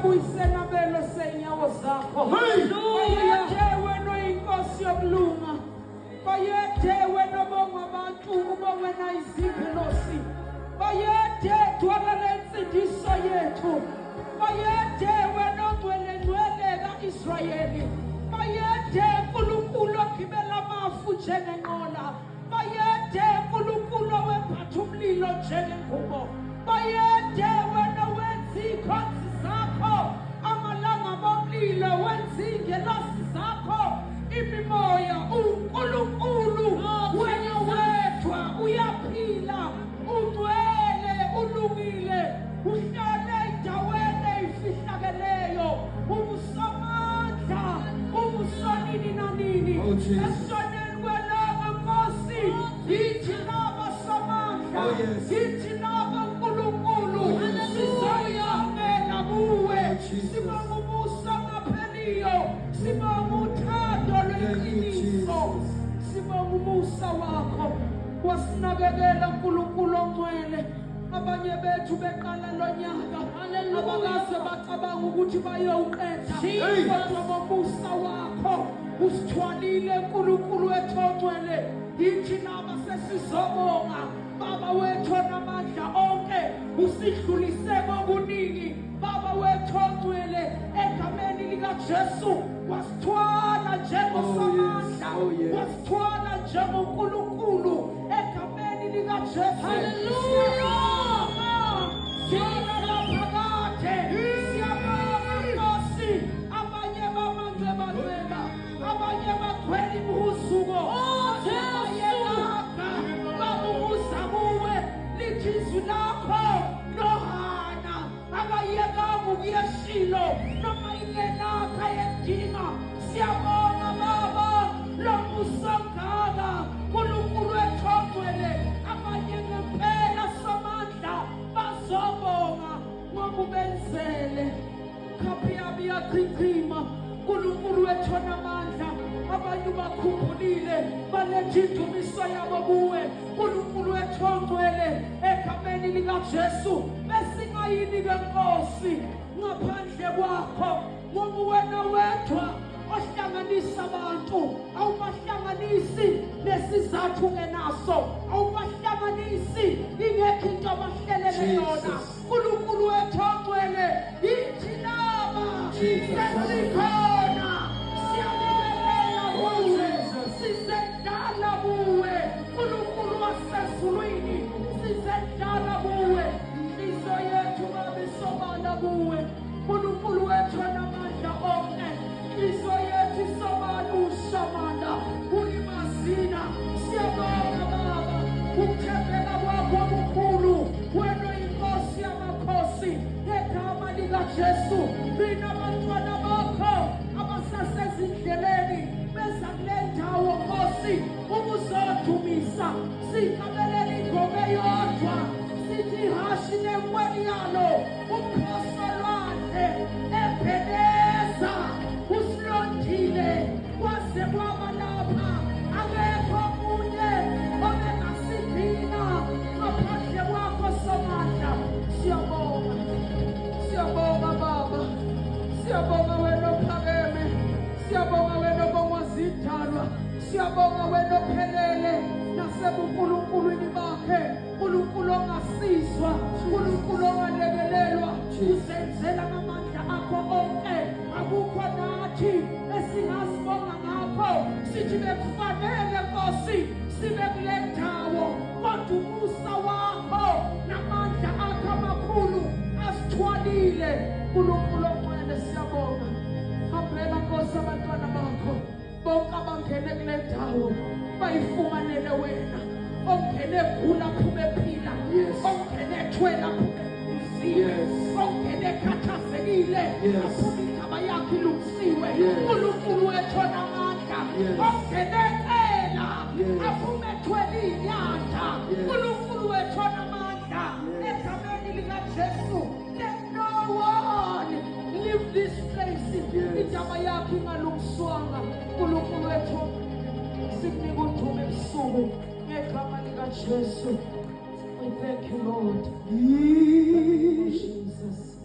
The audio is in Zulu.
Uyisenabelo senyawo zakho. Hey! Bayethe wena oyinkosi yokulunga. Bayethe wena obongwa abantu, ubongwe nayizingelosi. Bayethe dwala lensindiso yethu. Bayethe wena ongcwele ngcwele ka-Israyeli. Bayethe Nkulunkulu ogibela amafu njengenqola. Bayethe Nkulunkulu owephatha umlilo njengengubo. Bayethe wena wenza izikhonzi zakho amalanga bomlilo, wenza izingelosi zakho imimoya. UNkulunkulu wena wedwa uyaphila, ungcwele, ulungile, uhlale endaweni eyifihlakeleyo, ungusomandla, ungusonini nanini. Oh, Jesus. Esoneni kwelanga, Nkosi, yithi laba somandla, Oh, yes. yithi laba Nkulunkulu, Oh, yes. sizoyamela kuwe. Oh, Jesus. Sibonga umusa ongapheliyo, sibonga uthando Thank you, lweqiniso, Jesus. sibonga umusa wakho, wasinakekela Nkulunkulu ongcwele. Abanye bethu beqala lo nyaka abakaze bacabanga ukuthi bayowuqeda, Hey. kodwa ngomusa wakho usithwalile, Nkulunkulu wethu ongcwele. Yithi naba sesizobonga, Baba wethu onamandla onke, usidlulise kokuningi, Baba wethu ongcwele, egameni likaJesu. Wasithwala njengosomandla, Oh, yes. wasithwala njengoNkulunkulu, egameni likaJesu. Hallelujah. Siyabonga phakade, siyabonga Nkosi. Abanye bamanxebanxeba, abanye bagcwele imihuzuko, abayelanga babubuza kuwe. Lithi izwi lakho, noHana akayekanga ukuya eShilo noma ingenakho ayedinga. Siyabonga Baba, lo musa ongaka, Nkulunkulu wethu ongcwele. Abanye ngempela somandla bazobonga ngoba ubenzele. Khaphi yabo iyachichima, Nkulunkulu wethu onamandla. Abanye ubakhumbulile, baletha indumiso yabo kuwe, Nkulunkulu wethu ongcwele, egameni likaJesu. Besingayini ke Nkosi ngaphandle kwakho? Ngoba wena wedwa ohlanganisa abantu, awubahlanganisi nesizathu ngenaso, awubahlanganisi ingekho into abahlelele yona. Jesus. Nkulunkulu wethu ongcwele, yithi laba Jesus. sesikhona, siyabingelela kuwe, Jesus. sizendlala kuwe, Nkulunkulu wasezulwini, sizendlala kuwe. Inhliziyo yethu Baba isobala kuwe, Nkulunkulu wethu onamandla onke. Inhliziyo yethu isobala ushamanda ulimazina. Siyabonga Baba ukuthembeka kwakho okukhulu, wena oyinkosi yamakhosi, ngegama likaJesu. Thina abantwana bakho abasasezindleleni beza kule ndawo, Nkosi, ukuzodumisa, siqabelela ingoma eyodwa, sithi ihashi nenkweli yalo, umkhosi olwandle ebheneza, usilondile kwaze kwaba lapha. Akekho omunye obengasigcina ngaphandle kwakho somandla. Siyabonga, siyabonga Baba, siyabonga wena ophakeme, siyabonga wena obongwa zidalwa, siyabonga wena ophelele nasebuNkulunkulwini bakhe, Nkulunkulu ongasizwa, Nkulunkulu ongalekelelwa. Usenzela ngamandla akho onke, akukho nathi esingazibonga ngakho, sithi bekufanele Nkosi sibe kule ndawo, kodwa umusa wakho namandla akho amakhulu asithwalile, Nkulunkulu ongcwele. Siyabonga. Hambela Nkosi abantwana bakho bonke abangene kule ndawo, bayifumanele wena. Ongene egula aphume ephila, ongene ethwele aphume elungisiwe, ongene ekhathazekile aphume indaba yakhe ilungisiwe, Nkulunkulu wethu onamandla. Ongene ecela aphume ethwele inyanda, Nkulunkulu wethu onamandla, egameni likaJesu. Let no one leave this place indaba yakhe ingalungiswanga, Nkulunkulu wethu. Sikunika udumo ebusuku ngegama likaJesu. We thank you, Lord. Jesus.